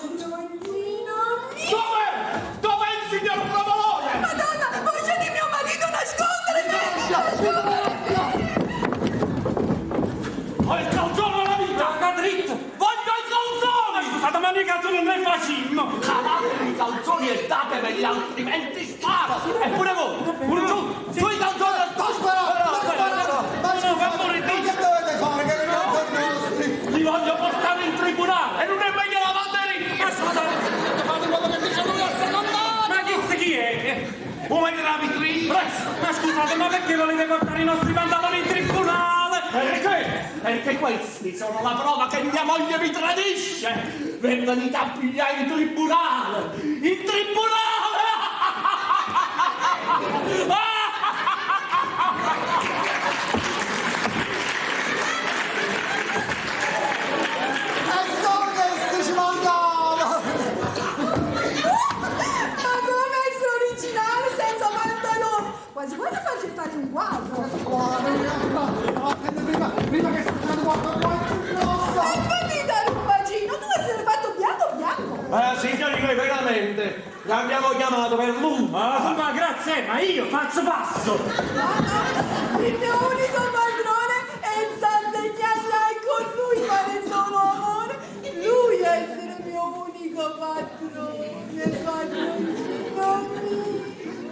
Padroncino mio! Dov'è? Dov'è il signor Provolone? Madonna, voce di mio marito nascondere! Ho il calzone alla vita! Madrid! Voglio i calzoni! Scusate, ma noi calzoni non ne facciamo! Calatemi i calzoni e datemeli, altrimenti sparo! E pure voi! Pure tu! Tu i calzoni al Non sparate, non sparate! Ma No, scusate, fa morire ma che dovete fare? Che non sono nostri! Li voglio portare in tribunale! E non è meglio la banderina! Ma scusate, Fate quello che dice lui a seconda! ma chi chi è? Come la vitrina? Presto! Ma scusate, ma perché volete portare i nostri pantaloni in tribunale? Perché? Perché questi sono la prova che mia moglie mi tradisce! E venite a pigliare in tribunale! In tribunale! E solo che ci mancava! Ma come essere originale senza pantaloni? Quasi quasi faccio fare un quadro. Attendo prima, prima che succeda qualcosa più grosso! E poi ti dare un bacino, tu essere fatto bianco bianco. Signori, noi veramente l'abbiamo chiamato per lui. Ah, ma grazie, ma io faccio passo! No, no, il mio unico padrone è Sant'Egnazia e con lui fare solo amore. Lui essere il mio unico padrone, padroncino mio.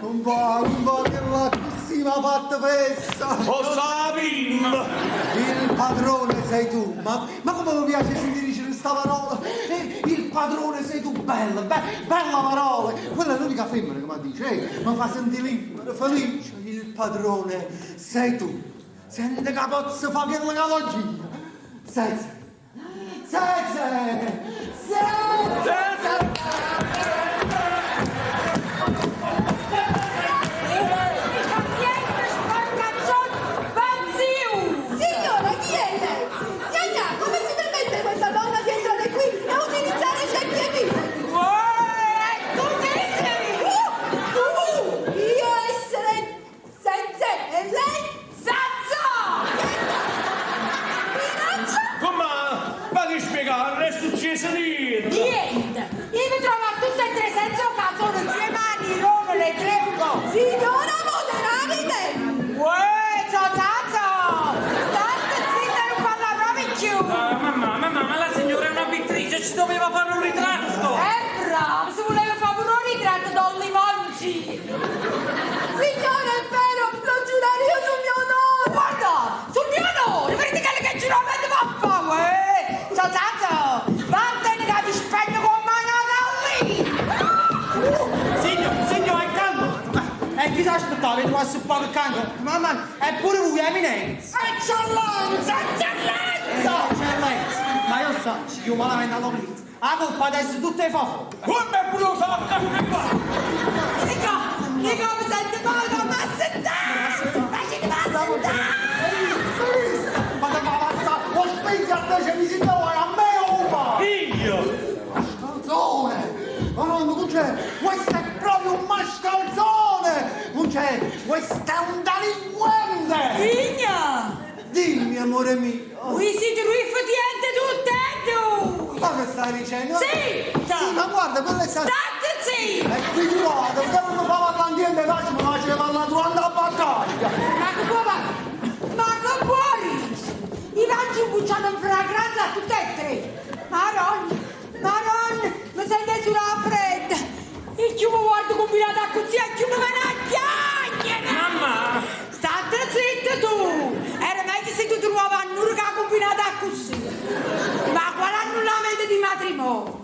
Non va, non va che la così mi ha fatto festa! Lo sapim! Il padrone sei tu, ma, ma come mi piace sentire dire questa parola? Il padrone sei tu, bella, bella parola! Quella è l'unica femmina che mi dice, mi fa sentire libero, felice. Il padrone sei tu. Senti che posso fare quella che voglio io. Senza, senza, senza. Signora, chi è lei? Gnà, come si permette questa donna di entrare qui e utilizzare certi vite? Tu, io essere senza e lei Zazza! Minaccia? Come? Fate spiegare, è successo niente! Niente! Io mi trovo a tutte e tre senza calzone, insieme a Nirone, le tre un po'. Signora, moderare i tempi! Uè, zazzo! State zitta, non parla proprio più! Ah, mamma, mamma, ma la signora è una pittrice, ci doveva fare un ritratto! Bravo, se voleva fare un ritratto don limonci! Signora, è vero, lo giurare io sul mio onore! Guarda, sul mio onore, vedete che che giuramento va a fare, uè! Zazzo, vattene che ti spegno con mano lì! Signor, signor, è calmo! E chi si aspettava di trovarsi un po' accanto? Mamma, è pure voi, eminenza! Eccellenza, eccellenza! Eccellenza! Ma io so, io malamente all'oblito. La colpa adesso tutte le fa fuori. Come pure lo sa che qua! Nico, Nico, mi sento male, ma assettare! Facete assettare! Ma che cazzo, lo spingi a te, c'è mi signore, a me o fa? Io! Mascalzone! Ma no, non c'è! Questo è proprio un mascalzone! Non c'è! Questo è un delinquente! Vigna! Dimmi, amore mio! Voi siete rifiutiente tutte e due! Ma che stai dicendo? Zitta! Sì, ma guarda, quello è stato... State zitta! È figurato, che non mi fa parlare niente, faccio, ma faccio parlare durante la battaglia! Ma che può Ma che puoi? I mangio un bucciato in fragranza a tutte e tre! Maron, Maron, mi sento sulla fredda! Il chiumo guardo combinato a così, e chiumo me ne chiacchiera! Mamma! State zitta tu! Era meglio se tu trovavi a Nuro che ha combinato a così! Ma quale annullamento di matrimonio?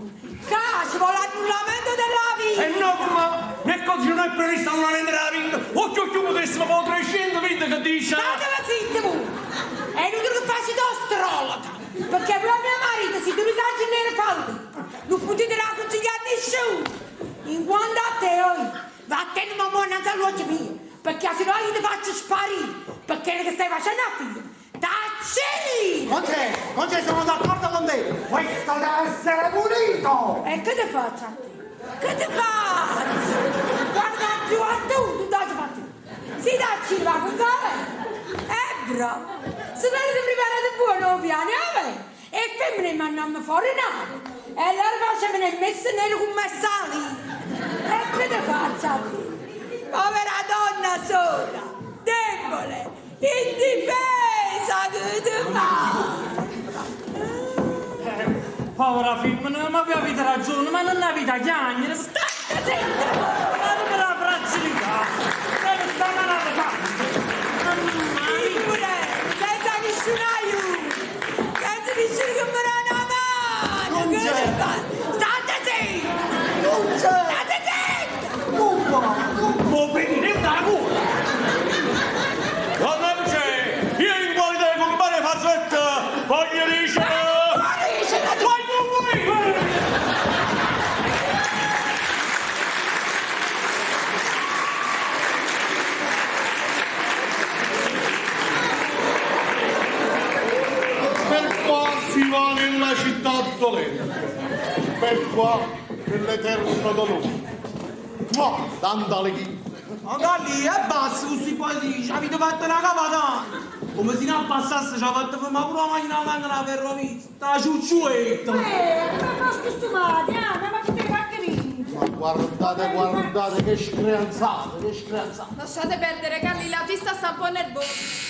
Qua ci vuole l'annullamento della vita! E no, ma nel codice non è previsto annullamento della vita! Occhio, occhio, potessimo fare 300 vite che dice! Statela zitta voi! È inutile che faccio da astrologa! Perché pure mio marito, se tu mi cacci nere fallito, non potete consigliare nessuno! In quanto a te, oi, vattene mamma non all'occhio mio, perché sennò io ti faccio sparire! Perché che stai facendo a figlia? Tacci! Non c'è, non c'è, sono d'accordo con te! Questo deve essere punito! E che ti faccio a te? Che ti faccio? Guarda più a tu, tu dai fatto. Si dacci va con te. Bravo. Se non ti preparate buono piano, eh? E femmine mandiamo fuori nave. E allora facciamo femmina è messa nera come sali. E che te faccio a te? Povera donna sola, debole, indifesa, che te fa? Povera femmina, ma voi avete ragione, ma non avete a chiagnere. State zitta! Guardate la fragilità! Deve stare malata tanto! Mamma mia! Pure, senza nessun aiuto, senza nessuno che mi dà una mano, Non che c'è. te fa? State zitta! Non c'è! State zitta! Cumpa! Può venire una cura! Donna Luce, io in qualità di compare Fazzetta voglio dicere... Vai con voi! Per qua si va nella città dolente, per qua nell'eterno dolore. Qua, Dandalechino. Ma da lì e basta con questi poesie, ci avete fatto una capatana. Come se non passasse ci ha fatto fermare pure la macchina davanti alla ferrovia. Sta ciucciuetta. Come fa scostumati, ah, ma che te va Ma guardate, guardate, che screanzate, che screanzate. Lasciate perdere, Carli, l'autista sta un po' nervoso.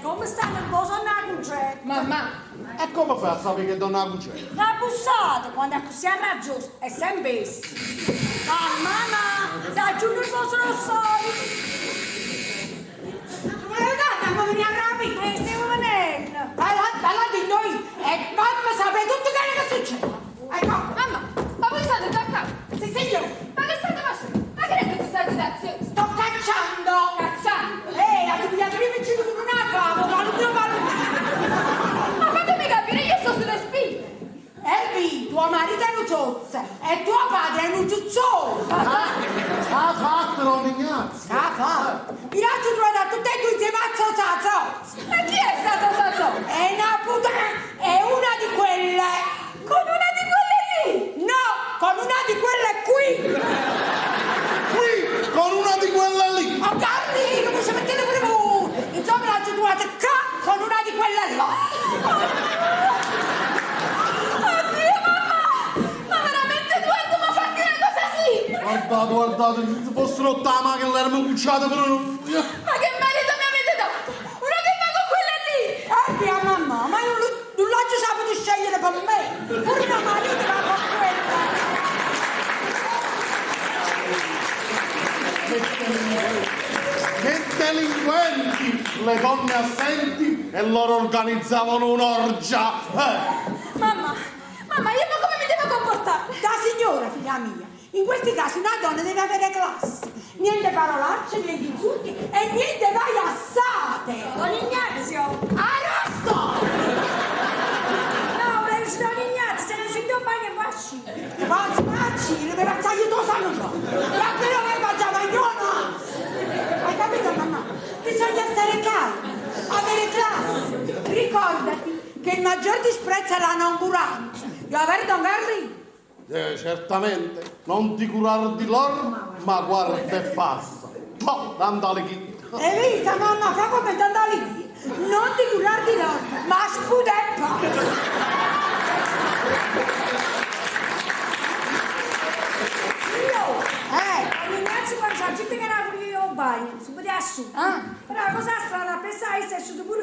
Come sta nervoso una cucetta? Mamma, E come fai a sapere che donna c'è? La bussata, quando è così arraggiosa, è sempre essa. Mamma, mamma, sta giù nervoso lo solito. Ma veniamo a rapire, stiamo venendo. Allora di noi, e mamma sapete tutto quello che succede. Ecco, mamma, ma voi state già qua? sì signore, Ma che state facendo? Ma che è tutta questa agitazione? sto cacciando. Cacciando? Ha pigliato prima il con una favola, non Ma fatemi capire, io sto sulle spine. Elvi, tuo marito è un zozzo e tuo padre è un zuzzone. Ha fatto, don Ignazio. Ah, fa? Mi l'ho trovata tutte e due insieme a zozza zozza. E chi è stato Zozzo? È una puttana, è una di quelle. Con una di quelle lì? No, con una di quelle qui. Qui, con una di quelle lì. Oh, Carlino, mi ci mettete pure voi. Insomma, l'ho trovata qua con una di quelle là. Oddio, mamma! Ma veramente Edoardo mi ha fatto una cosa simile? Guardate, guardate, se fosse rotta la macchina l'erano cucciata per un... Ma che marito mi avete dato? Uno che va con quella lì! Elvi, a mamma, ma io non l'ho saputo scegliere per me. Pure mio marito va con quella. Che delinquenti! Le donne assenti e loro organizzavano un'orgia. Mamma, mamma, io ma come mi devo comportare? Da signora, figlia mia, in questi casi una donna deve avere classe. Niente parolacce, niente insulti e niente vaiassate. Don Ignazio! Arrosto! No, volevo dire Don Ignazio, se non sento un bagno facci. Facci, facci, le ragazze io te sanno già. Ma però che mangiava ognuno. Hai capito, mamma? Bisogna stare calmi, avere classe. Ricordati che il maggior disprezzo è la noncuranza. Io avere Don Carlino. Certamente, non ti curare di loro, ma guarda e passa. No, Dandalechino. Hai visto, mamma, fra come andare lì. Non ti curare di loro, ma sputa e passa. Io! Eh, Don Ignazio quando c'è gente che era pure io al bagno, si poteva asciugare. Ah. Però la cosa strana, pensai se è asciutto pure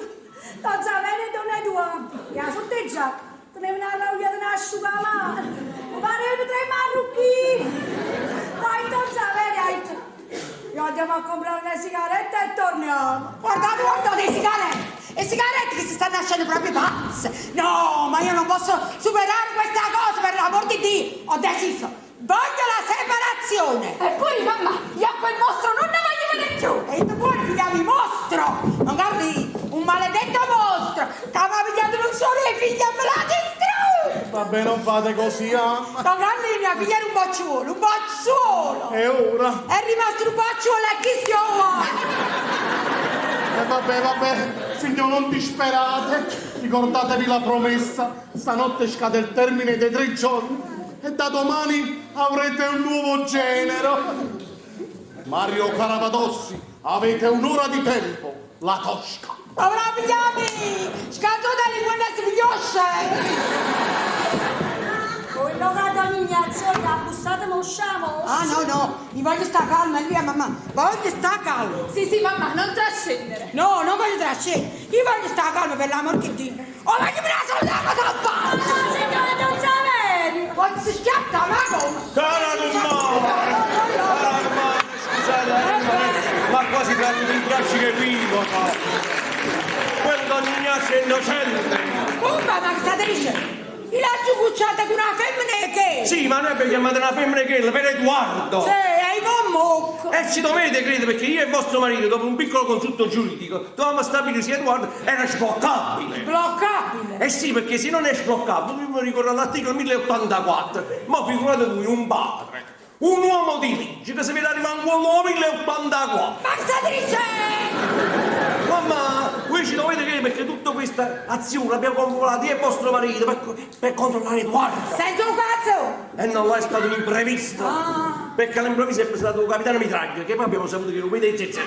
Don Saverio e Don Edoardo. E la sotteggia, tenevano la rauia di un asciugamano. Mi pareva tre marrucchini. Dai, Don Saverio, ha detto, io andiamo a comprare le sigarette e torniamo. Guardate, guardate, le sigarette! Le sigarette che si stanno nascendo proprio pazze! No, ma io non posso superare questa cosa, per l'amor di Dio! Ho deciso! Voglio la separazione! Eppure, mamma, io a quel mostro non ne voglio vedere più. E tu pure ti chiami mostro! Non guardi, un maledetto mostro! Che aveva pigliato non solo le figlie, me l'ha distrutto! Vabbè, non fate così, ah. Non guardi, mia figlia era un bocciuolo, un bocciuolo! E ora? È rimasto un bocciuolo e chi si vuole? E vabbè, vabbè, figlio, non disperate. Ricordatevi la promessa. Stanotte scade il termine dei 3 giorni e da domani avrete un nuovo genero. Mario Carapadossi, avete un'ora di tempo. La Tosca. Ora pigliami! Scattò dalle quando si figliosce! Passatemi 'o sciamo. Ah, no, no, mi voglio sta calma, via mamma, voglio sta calma. Sì, sì, mamma, non trascendere. No, non voglio trascendere, io voglio sta calma per l'amor che Dio. Oh, ma che me la sono data Ma no, signora Don Saverio! Quando si schiatta, ma come? Cara Dumare! Cara Dumare, scusate, eh, ma qua si tratta di un tragico equivoco. Quel Don Ignazio è innocente. Cumba, ma che state dicendo? Io l'ho cucciata con una femmina che... Sì, ma noi abbiamo chiamato una femmina che per Edoardo. Sì, hai un E ci dovete credere perché io e vostro marito, dopo un piccolo consulto giuridico, dovevamo stabilire se Edoardo era sbloccabile. Bloccabile? Eh sì, perché se non è sbloccabile, dobbiamo ricorrere all'articolo 1084. Ma figurate voi, un padre, un uomo di legge che se vede arrivare un uomo 1084. Ma che state dicendo? Mamma, voi ci dovete credere perché tutta questa azione l'abbiamo convolata io e vostro marito per, per controllare Edoardo. Senza un cazzo! E non è stato un imprevisto. Perché all'improvviso è stato il capitano Mitraglia, che poi abbiamo saputo che lo vede zezze,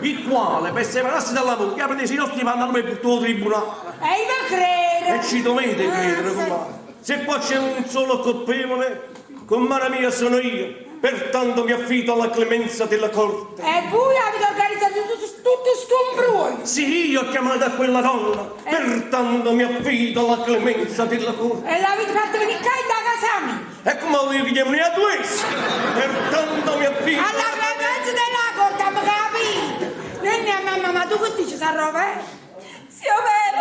il quale per separarsi dalla moglie ha preso i nostri pantaloni e buttò al tribunale. E io credo! E ci dovete credere, Ah, sì. comare. Se poi c'è un solo colpevole, con mano mia sono io. Pertanto mi affido alla clemenza della corte. E voi avete organizzato tutto, tutto sto imbroglio! Sì, io ho chiamato a quella donna, pertanto mi affido alla clemenza della corte. E l'avete fatto venire qua da casa mia! E come io chiamo a due, pertanto mi affido Alla clemenza della corte, abbiamo capito! Nonna, mamma, ma tu che dici, sta roba, eh? Sì, è vero.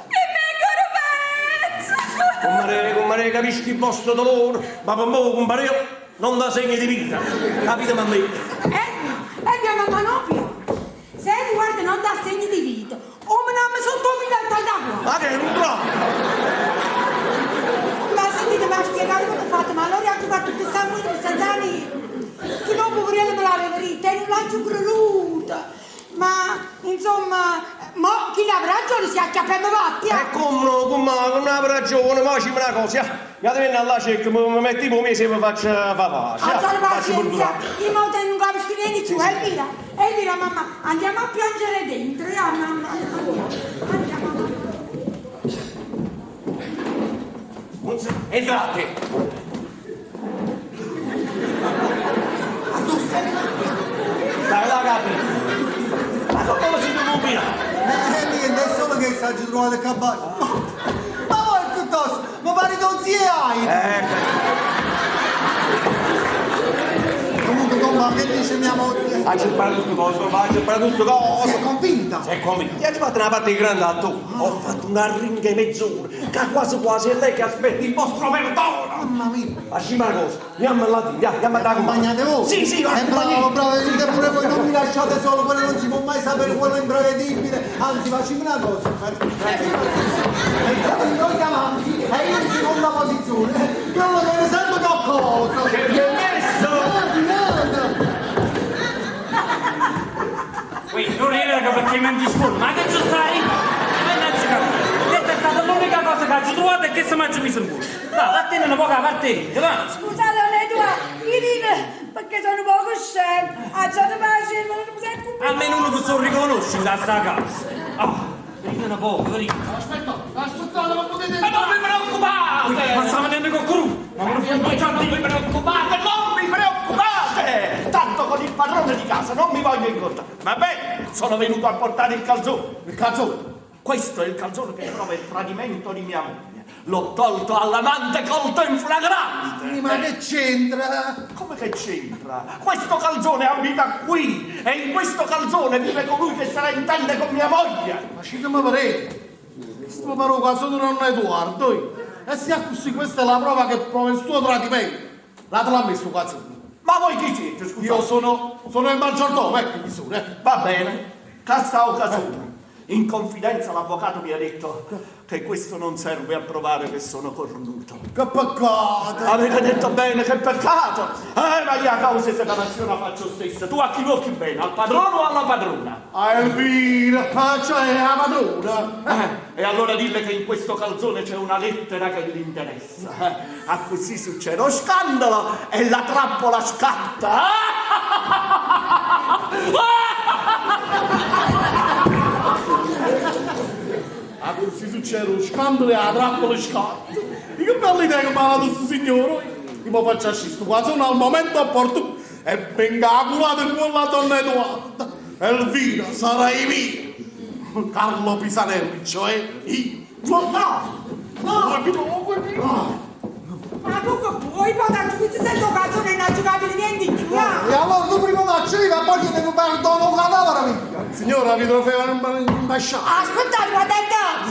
E me ancora peggio. Compare, compare, capisco il vostro dolore, ma per me, compare, io non da segni di vita. Capite, mamma mia? Eh, eh, mia mamma non più. Se guarda non dà segni di vita, o me ne sotto 1084. Ma che è un bravo! Ma sentite, mi ha spiegato come ho fatto, ma allora anche fatto tutte queste muine senza niente. Che dopo poverello me l'aveva detta e non l'ha più creduta. Ma, insomma, mo chi l'avrà ragione si acchiappa e mi va, E come no, come non ha ragione, ma c'è una cosa. Mi viene alla cerca, mi metti i mesi e mi faccio fa pace. Allora Faccio pazienza, perdurare. io mo te non capisco niente più, Elvira, Elvira mamma, andiamo a piangere dentro, eh, mamma, andiamo, andiamo. Entrate! Ma tu stai Dai, la capito! Ma come si deve combinare? Eh, niente, è solo che si è trovato il caballo. Ma voi piuttosto, mi pare don zia hai. Comunque, compa, che dice mia moglie? Ha imparato tutto cosa, ha imparato tutto cosa. Si è convinta? Si è convinta. Ti ha fatto una parte di grande attore. Ho fatto una ringa di mezz'ora, che quasi quasi è lei che aspetta il vostro perdono. Mamma mia. Facciamo una cosa, andiamo là, andiamo ad Accompagnate voi? Sì, sì, Eh, bravo, bravo, venite pure voi, non mi lasciate solo, quello non si può mai sapere, quello è imprevedibile. Anzi, facciamo una cosa, mettetevi voi davanti e io in seconda posizione. Quello viene sempre qualcosa. Che vi è messo? Niente, niente. Qui, non era che perché mi indispongo, ma che ci stai? Mannaggia capito. Questa è stata l'unica cosa che ho trovato e che si mangia mi sono culo. Va, vattene una poca parte, va. Scusate, don Edoardo, io dico perché sono poco scemo. Ah, già ti piace, ma non mi sento più. Almeno uno che sono riconosciuto da sta casa. Ah, venite una poco, venite. Aspetta, aspettate, ma potete Ma non vi preoccupate! Ma stiamo venendo con cru. Ma non Non vi preoccupate, non vi preoccupate! Tanto con il padrone di casa non mi voglio incontrare. Va bene, sono venuto a portare il calzone. Il calzone. Questo è il calzone che prova il tradimento di mia moglie. L'ho tolto all'amante colto in flagrante. Ma che c'entra? Come che c'entra? Questo calzone abita qui e in questo calzone vive colui che se la intende con mia moglie. Ma ci che mi parete? Questo mi pare un caso di nonno Edoardo. eh. E se è così, questa è la prova che prova il suo tradimento. La te l'ha messo calzone. Ma voi chi siete, scusate? Io sono, sono il maggiordomo, ecco chi sono, eh. Va bene, cassa o casone. In confidenza l'avvocato mi ha detto che questo non serve a provare che sono cornuto. Che peccato! Avete detto bene, che peccato! Ma io a causa di separazione la faccio stessa. Tu a chi vuoi più bene, al padrone o alla padrona? A Elvira, ah, cioè la padrona. E allora dille che in questo calzone c'è una lettera che gli interessa. A così succede lo scandalo e la trappola scatta. Ah, così succede lo scandalo e la trappola scatta. E che bella idea che mi ha dato questo signore. Io mo faccio ascì sto guazzone al momento opportuno e vengo 'a culata 'ncuollo a Don Eduardo. Elvira, sarai mia. Carlo Pisanelli, cioè io. No! No! No! Ma tu che puoi portare questo senza calzone e non ci capito niente più, ah? E allora tu prima mi uccidi e poi chiedi un perdono un cadavere mio. Signora, vi trofeo imbasciata. Aspettate, guardate!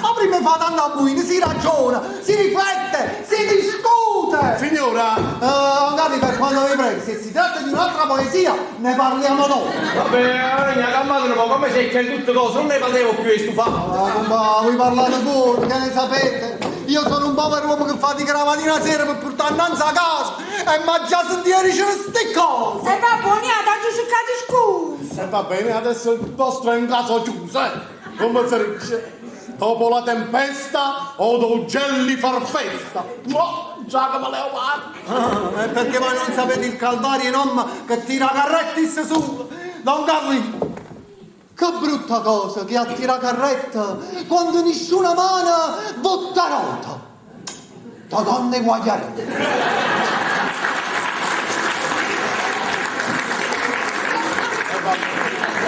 Ma prima fa tanta buina, si ragiona, si riflette, si discute. Signora, Andate per quando vi prego, se si tratta di un'altra poesia, ne parliamo dopo. Vabbè, allora mi ha calmato un po', come se c'è tutte cose, non ne potevo più e stufato. Ah, ma voi parlate pure, che ne sapete? Io sono un povero uomo che fatica la mattina sera per portare innanzi a casa e ma già sentire dicere ste cose. E va buona, tanto cercate scusa! E va bene, adesso il vostro è un caso chiuso, eh? Come si dice? Dopo la tempesta, odo uccelli far festa. No, Giacomo Leopardi. Ah, è perché voi non sapete il calvario enorme che tira carretti su. Don Carlino, che brutta cosa che attira carretta quando nessuna mano butta rota. Da donne guagliarelle.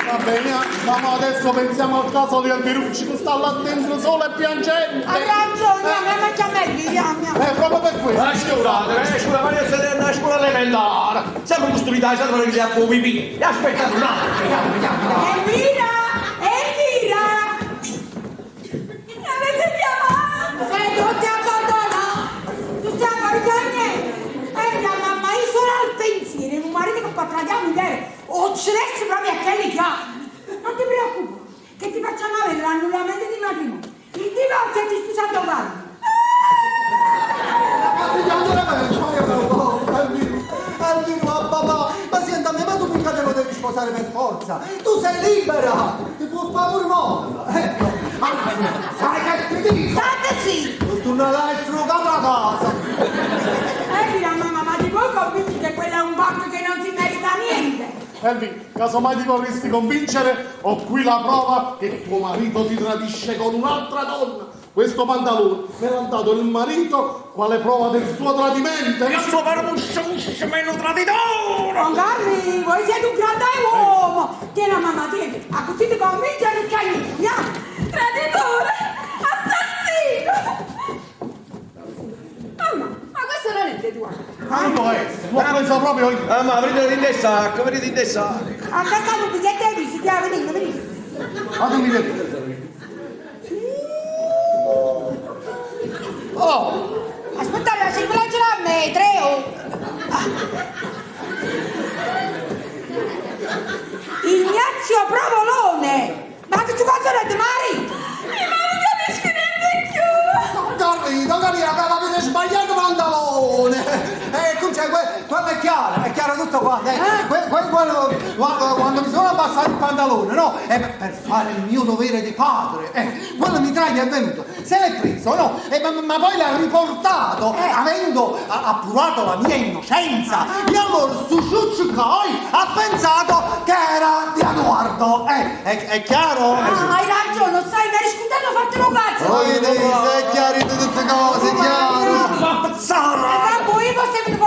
Va bene, ma adesso pensiamo al caso di Elvirucci che sta là dentro solo e piangente. Hai ragione, a me chiama Elvira, mia. È proprio per questo. Ma scusate, scusa, ma io sono andata a scuola elementare. Sempre costruita, sempre che a pipì. E aspettate un attimo. Elvira! Elvira! Mi avete chiamato? Sei tutti abbandonati! Tu stai a fare niente! Mia mamma, io sono al pensiero, mio marito che può tradire la o ci resti proprio a quelli che ha. Non ti preoccupare, che ti facciamo avere l'annullamento di matrimonio. Il divorzio e ti sposa domani. Papà, ma senti a me, ma tu mica te lo devi sposare per forza. Tu sei libera, ti può fare pure morto. Ecco, anzi, sai che ti dico? State sì! Tu non l'hai sfrugato a casa. Elvira, mamma, ma ti puoi convincere che quello è un porco che non si merita niente? Elvi, casomai ti vorresti convincere, ho qui la prova che tuo marito ti tradisce con un'altra donna. Questo pantalone me l'ha dato il marito quale prova del suo tradimento. Io sono per muscio, muscio, meno traditore! Don Carli, voi siete un grande uomo! Tieni mamma, tieni! A così ti convince non c'è niente, andiamo! Traditore! Assassino! Mamma, ma questo non è di Edoardo. Non può essere, l'ho preso proprio io. Ah, ma aprite in sacco, aprite in sacco. A casa un biglietto di visita, venite, venite! Fatemi vedere. Oh, Aspetta, la circola ce l'ha a me, tre oh! Ignazio Provolone! Ma che cosa è di marito? Ma non capisco niente più! Don Carlino, Don Carlino, avete sbagliato pantalone. Cioè, quello è chiaro tutto qua. Quello, quando mi sono abbassato il pantalone, no? È per fare il mio dovere di padre. Quello mitraglia è venuto, se l'è preso, no? Ma poi l'ha riportato, avendo appurato la mia innocenza. E allora stu ciucciucoi ha pensato che era di Edoardo. È chiaro? Ah, hai ragione, sai, mi eri scusato, fatelo cazzo! Poi se è chiarito tutte cose, è chiaro. Ma pezzara! Ma voi vostri mi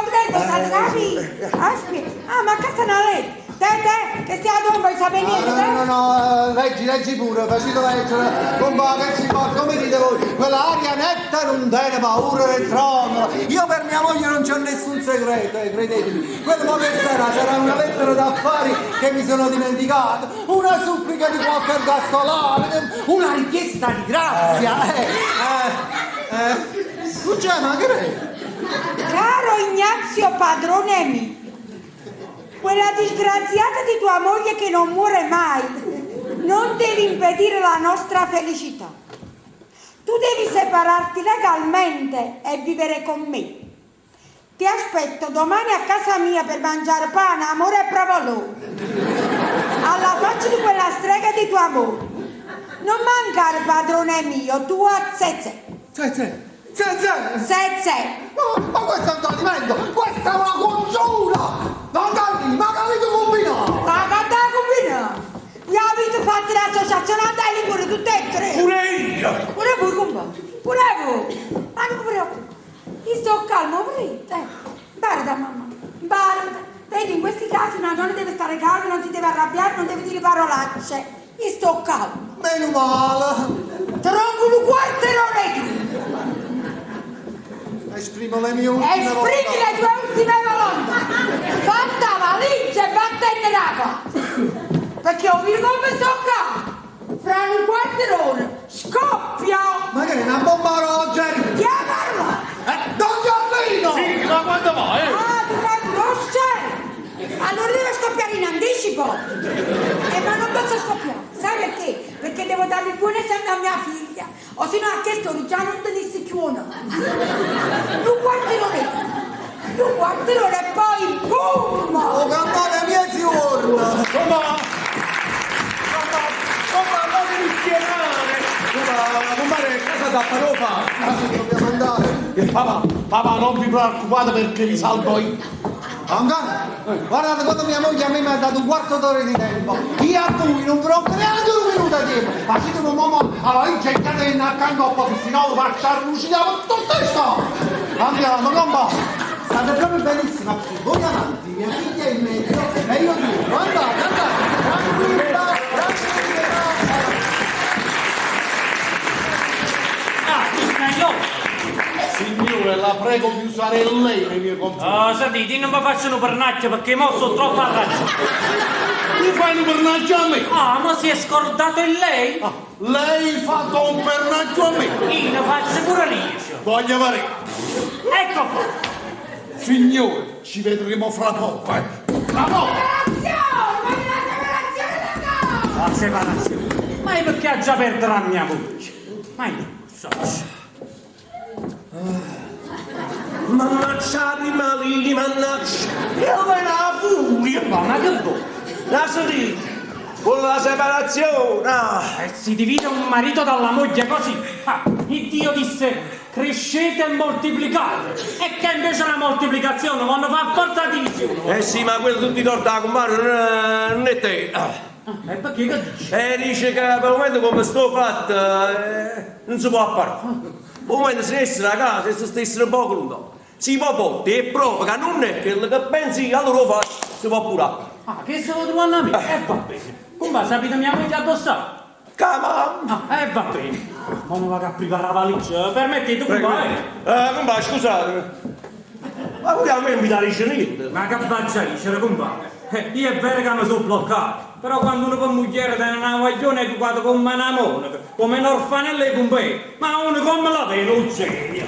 state capito? Aspetta, ah, ma a casa non lei. Te, te, che stia a non sapere niente, No, no, no, leggi, leggi pure, facite leggere. Compa, che ci fa, come dite voi, quell'aria netta non tiene paura del trono. Io per mia moglie non c'ho nessun segreto, credetemi. Quello mo che sarà, sarà una lettera d'affari che mi sono dimenticato, una supplica di qualche ergastolano, una richiesta di grazia. Scusa, ma che è? Caro Ignazio padrone mio, quella disgraziata di tua moglie che non muore mai, non deve impedire la nostra felicità. Tu devi separarti legalmente e vivere con me. Ti aspetto domani a casa mia per mangiare pane, amore e provolone. Alla faccia di quella strega di tua moglie. Non mancare, padrone mio, tua Zezze. Zezze! Zezze! Zezze! Ma questo è un tradimento! Questa è una congiura! Ma Carli, ma che avete combinato? Ma che avete combinato? Vi avete fatto l'associazione a Ligure tutte e tre! Pure io! Pure voi, compagno! Pure voi! Ma non vi preoccupate! Io sto calmo, pure. Beh, Da mamma. Imparate. Vedi, in questi casi una donna deve stare calma, non si deve arrabbiare, non deve dire parolacce. Io sto calma. Meno male. Tronco un quarto d'ora. Esprimo le mie ultime Esprimi volontà. le tue ultime volontà. Fatta valigia e vattene da qua. Perché ho visto come sto qua. Fra un quarto d'ora scoppio. Ma che è una bomba orologeria? Chi ha parlato? Don Giorlino! Sì, ma quando va, eh? Ah, tu fai conoscere? Allora deve scoppiare in anticipo. Ma non posso scoppiare. Sai perché? Perché devo dare il buon esempio a mia figlia. O se no a chiesto già non tenissi più uno. Un quarto d'ora. Un quarto d'ora e poi boom! Oh, campana mia giorno! Come? Come non mi chiamare? Come casa da parofa? Dobbiamo andare. Papà, papà, non vi preoccupate perché vi salvo io. Ancora? Guardate, quando mia moglie a me mi ha dato un quarto d'ora di tempo, io a voi non vi rompo neanche un minuto di tempo. Facetemi un uomo alla valigia e chiamate in accanto a poco, se no lo faccio arrucinare tutto questo. Andiamo, non State proprio benissimo, voi avanti, mia figlia in mezzo e io dietro. Andate, andate, tranquilla, tranquilla. Ah, tu stai là. Signore, la prego di usare lei nei miei confronti. Ah, sentite, non mi faccio un pernacchio perché mo sono troppo arrabbiato. Tu fai un pernaggio a me. Ah, ma si è scordato in lei? Ah, lei fa un pernaggio a me. Io ne faccio pure liscio. Voglio vedere. Ecco qua. Signore, ci vedremo fra poco, eh. Fra poco! Separazione! Voglio la separazione da qua! La separazione. Ma io perché ha già perso la mia voce? Ma io non so. Mannaggia animali, mannaggia! Io vedo la furia! Ma che vuoi? La sentite? Con la separazione! ah. E si divide un marito dalla moglie così. Ah, il Dio disse crescete e moltiplicate. E che invece la moltiplicazione vanno fare forza divisione. Eh sì, ma quello tutti torta la compare non è te. Ah. Ah, E perché che dici? E dice che per il momento come sto fatto non si può fare. Per il momento se ne a casa e se stessero un poco lontano. Si può portare e prova che non è quello che pensi, allora lo fa, si può pure. Ah, che stavo trovando a me? E va bene. Come sapete mia moglie addossata? Come Ah, e va bene. Ma mi vado a preparare la valigia. Permettete, Prego. come Compà, scusate. Ma voi a me mi date niente. Ma che faccia dicere, compare? Io è vero che mi sono bloccato, però quando uno con moglie tiene una guaglione è educato come una monaca, come un orfanello e compè, ma uno come la vede un genio.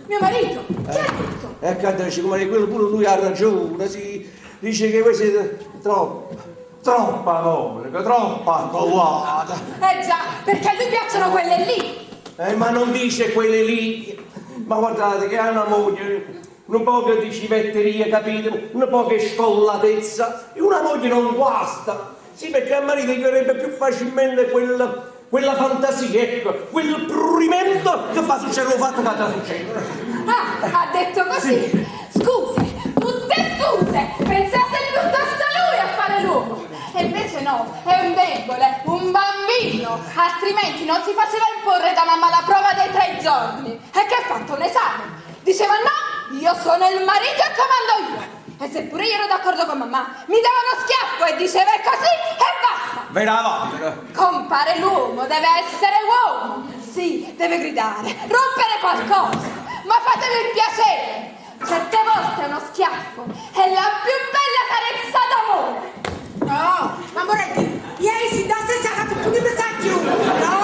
Mio marito, che ha detto? Ecco, dice, come quello pure lui ha ragione, si dice che voi siete troppo, troppa monaca, troppa collata. Eh già, perché a lui piacciono quelle lì. Ma non dice quelle lì. Ma guardate che ha una moglie, un po' di civetteria, capite? Un po' di scollatezza. E una moglie non guasta. Sì, perché al marito gli verrebbe più facilmente quella fantasia, ecco, quel pruriment che fa succedere il fatto che ha succedere. Ah, ha detto così. Scuse, tutte scuse. Pensasse piuttosto lui a fare l'uomo. E invece no, è un debole, un bambino. Altrimenti non si faceva imporre da mamma la prova dei 3 giorni. E che ha fatto un esame? Diceva no, io sono il marito e comando io. E seppure io ero d'accordo con mamma, mi dava uno schiaffo e diceva è così e basta. Vera Compare l'uomo, deve essere uomo. Sì, deve gridare, rompere qualcosa. Ma fatemi il piacere. Certe volte uno schiaffo è la più bella carezza d'amore. No, ma Moretti, ieri si dà stessa casa pure mi sa più. No,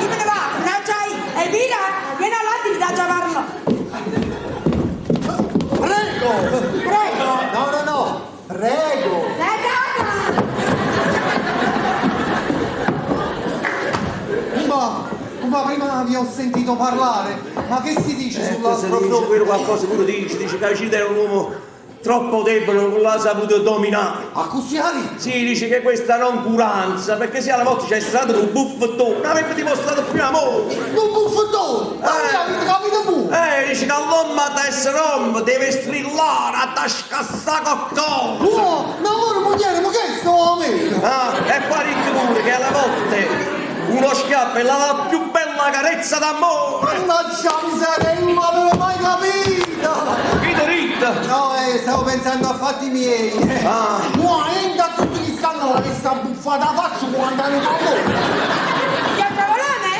io me ne vado, non c'hai. Elvira, vieni avanti, mi dà già parlo. Prego! Prego. No, no, no, prego! Ma prima vi ho sentito parlare, ma che si dice sull'altro dice, quello qualcosa pure dice, dice che Acide è un uomo troppo debole, non l'ha saputo dominare. A Cussiari? Sì, dice che questa noncuranza, perché se alla volta c'è stato un buffettone, non avrebbe dimostrato più amore. Un buffettone? Ma voi avete capito pure? Dice che l'uomo ha da essere uomo, deve strillare, ha da scassare qualcosa. Oh, ma allora moglie, ma che sto a me? Ah, e poi dice pure che alla volta uno schiaffo è la più bella carezza d'amore. Mannaggia miseria, io non l'avevo mai capito. Chi ti dice? pensando a fatti miei. Ah. Mo entra a tutti gli stanno l'avesse abbuffata la faccia quando hanno pallone. Signor Provolone,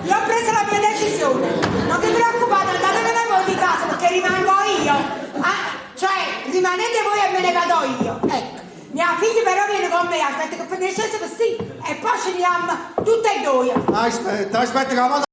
io ho preso la mia decisione. Non vi preoccupate, andatevene voi di casa perché rimango io. Ah, cioè, rimanete voi e me ne vado io. Ecco. Mia figlia però viene con me, aspetta che finisce il vestito e poi ci andiamo tutte e due. Aspetta, aspetta che la